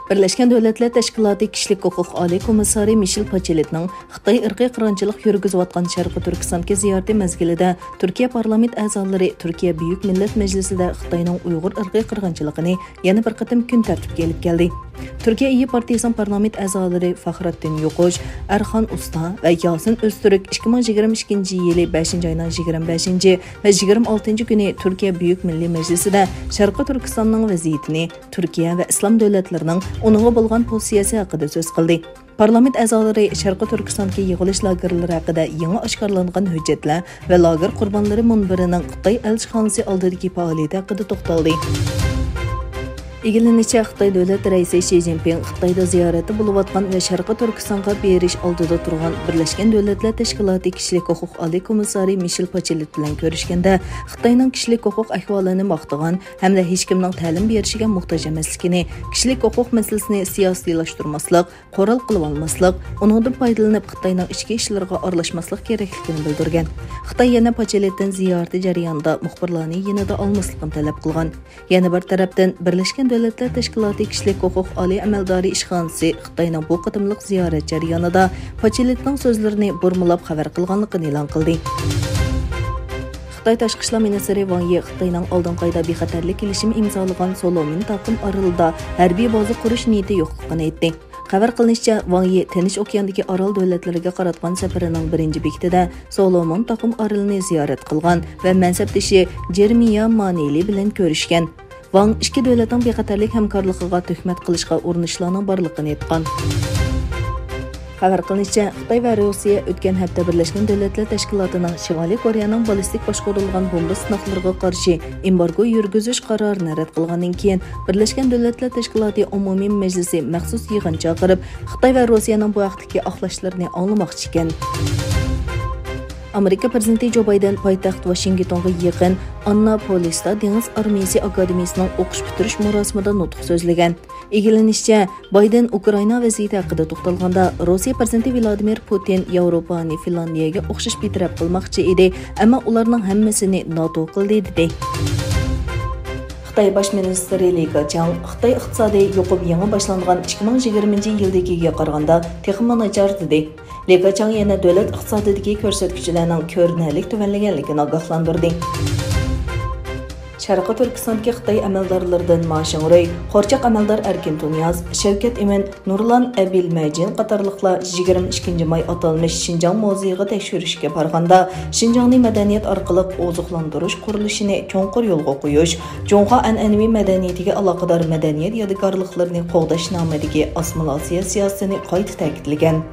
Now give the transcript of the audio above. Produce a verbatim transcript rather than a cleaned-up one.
بىرلەشكەن دۆلەتلەر تەشكىلاتى كىشىلىك ھوقۇق ئالىي كومىسسارى مىشېل پاچېلېتنىڭ خىتاي ئىرقىي قىرغىنچىلىق يۈرگۈزۈۋاتقان شەرقىي تۈركىستاندىكى زىيارىتى مەزگىلىدە تۈركىيە پارلامېنت ئەزالىرى تۈركىيە بۈيۈك مىللەت مەجلىسىدە خىتاينىڭ ئۇيغۇر ئىرقىي قىرغىنچىلىقىنى يەنە بىر قېتىم كۈن تەرتىپكە ئېلىپ كەلدى. تۈركىيە ئىيى پارتىيىسىنىڭ پارلامېنت ئەزالىرى فەخرەتتىن يوقۇش، ئەرخان ئۇستا ۋە ياسىن ئۆزتۈرك ئىككى مىڭ يىگىرمە ئىككىنچى يىلى بەشىنچى ئاينىڭ يىگىرمە بەشىنچى ۋە يىگىرمە ئالتىنچى كۈنى تۈركىيە بۈيۈك مىللىي مەجلىسىدە شەرقىي تۈركىستاننىڭ ۋەزىيىتىنى، تۈركىيە ۋە ئىسلام دۆلەتلىرىنىڭ ئۇنىڭغا بولغان پوزىتسىيەسى ھەققىدە سۆز قىلدى. پارلامېنت ئەزالىرى شەرقىي تۈركىستاندىكى يىغىلىش لاگېرلىرى ھەققىدە يېڭى ئاشكارىلانغان ھۆججەتلەر ۋە لاگېر قۇربانلىرى مۇنبىرىنىڭ خىتاي ئەلچىخانىسى ئالدىدىكى پائالىيىتى ھەققىدە توختالدى. ئىگىلىنىشىچە، خىتاي دۆلەت رەئىسى شى جىنپىڭ خىتايدا زىيارەتتە بولۇۋاتقان ۋە شەرقىي تۈركىستانغا بېرىش ئالدىدا تۇرغان بىرلەشكەن دۆلەتلەر تەشكىلاتى كىشىلىك ھوقۇق ئالىي كومىسسارى مىشېل پاچېلېت بىلەن كۆرۈشكەندە، خىتاينىڭ كىشىلىك ھوقۇق ئەھۋالىنى ماختىغان ھەمدە ھېچكىمنىڭ تەلىم بېرىشىگە موھتاج ئەمەسلىكىنى، كىشىلىك ھوقۇق مەسىلىسىنى سىياسىيلاشتۇرماسلىق، قورال قىلىۋالماسلىق، ئۇنىڭدىن پايدىلىنىپ خىتاينىڭ ئىچكى ئىشلىرىغا ئارىلاشماسلىق كېرەكلىكىنى بىلدۈرگەن. خىتاي يەنە پاچېلېتتىن زىيارىتى جەريانىدا مۇخبىرلارنى يېنىدا ئالماسلىقىنى تەلەپ قىلغان. يەنە بىر تەرەپتىن، بىرلەشكەن دۆلەتلەر تەشكىلاتى كىشىلىك ھوقۇق ئالىي ئەمەلدارى ئىشخانىسى خىتاينىڭ بۇ قېتىملىق زىيارەت جەريانىدا پاچېلېتنىڭ سۆزلىرىنى بۇرمىلاپ خەۋەر قىلغانلىقىنى ئېلان قىلدى. خىتاي تاشقى ئىشلار مىنىستىرى ۋاڭ يى خىتاينىڭ ئالدىنقى ئايدا بىخەتەرلىك كېلىشىمى ئىمزالىغان سولومون تاقىم ئارىلىدا ھەربىي بازا قۇرۇش نىيىتى يوقلۇقىنى ئېيتتى. خەۋەر قىلىنىشىچە، ۋاڭ يى تىنچ ئوكياندىكى ئارال دۆلەتلىرىگە قاراتقان سەپىرىنىڭ بىرىنچى بېكىتىدە سولومون تاقىم ئارىلىنى زىيارەت قىلغان ۋە مەنسەپدىشى جېرېمىيا مانېلى بىلەن كۆرۈشكەن. ۋاڭ ئىككى دۆلەتنىڭ بىخەتەرلىك ھەمكارلىقىغا تۆھمەت قىلىشقا ئۇرۇنۇشلارنىڭ بارلىقىنى ئېيتقان. خەۋەر قىلىنىشىچە، خىتاي ۋە روسىيە ئۆتكەن ھەپتە بىرلەشكەن دۆلەتلەر تەشكىلاتىنىڭ شىمالىي كورېيەنىڭ بالىستىك باشقۇرۇلغان بومبا سىناقلىرىغا قارشى ئېمبارگو يۈرگۈزۈش قارارىنى رەت قىلغاندىن كېيىن، بىرلەشكەن دۆلەتلەر تەشكىلاتى ئومۇمىي مەجلىسى مەخسۇس يىغىن چاقىرىپ، خىتاي ۋە روسىيەنىڭ بۇ ھەقتىكى ئاقلاشلىرىنى ئاڭلىماقچى ئىكەن. ئامېرىكا پىرېزىدېنتى جو بايدېن پايتەخت ۋاشىنگتونغا يېقىن ئانناپولىستا دېڭىز ئارمىيىسى ئاكادېمىيىسىنىڭ ئوقۇش پۈتتۈرۈش مۇراسىمىدا نۇتۇق سۆزلىگەن. ئىگىلىنىشىچە، بايدېن ئۇكرائىنا ۋەزىيىتى ھەققىدە توختالغاندا، روسىيە پىرېزىدېنتى ۋلادىمىر پۇتىن ياۋروپانى فىنلاندىيەگە ئوخشاش بىتەرەپ قىلماقچى ئىدى، ئەمما ئۇلارنىڭ ھەممىسىنى ناتو قىلدى، دېدى. خىتاي باش مىنىستىرى لى كېچياڭ خىتاي ئىقتىسادى يۇقۇم يېڭى باشلانغان ئىككى مىڭ يىگىرمىنچى يىلدىكىگە قارىغاندا تېخىمۇ ناچار، دېدى. لى كېچياڭ يەنە دۆلەت ئىقتىسادىدىكى كۆرسەتكۈچلەرنىڭ كۆرۈنەرلىك تۆۋەنلىگەنلىكىنى ئاگاھلاندۇردى. شەرقىي تۈركىستاندىكى خىتاي ئەمەلدارلىرىدىن ما شىڭرۇي، قورچاق ئەمەلدار ئەركىن تۇنىياز، شەۋكەت ئىمىن، نۇرلان ئەبىلمەجىن قاتارلىقلار يىگىرمە ئىككىنچى ماي ئاتالمىش شىنجاڭ مۇزېيىغا تەكشۈرۈشكە بارغاندا، شىنجاڭنى مەدەنىيەت ئارقىلىق ئوزۇقلاندۇرۇش قۇرۇلۇشىنى چوڭقۇر يولغا قويۇش، جۇڭخۇا ئەنئەنىۋى مەدەنىيىتىگە ئالاقىدار مەدەنىيەت يادىكارلىقلىرىنى قوغداش نامىدىكى ئاسسىمىلياتسىيە سىياسىتىنى قايتا تەكىتلىگەن.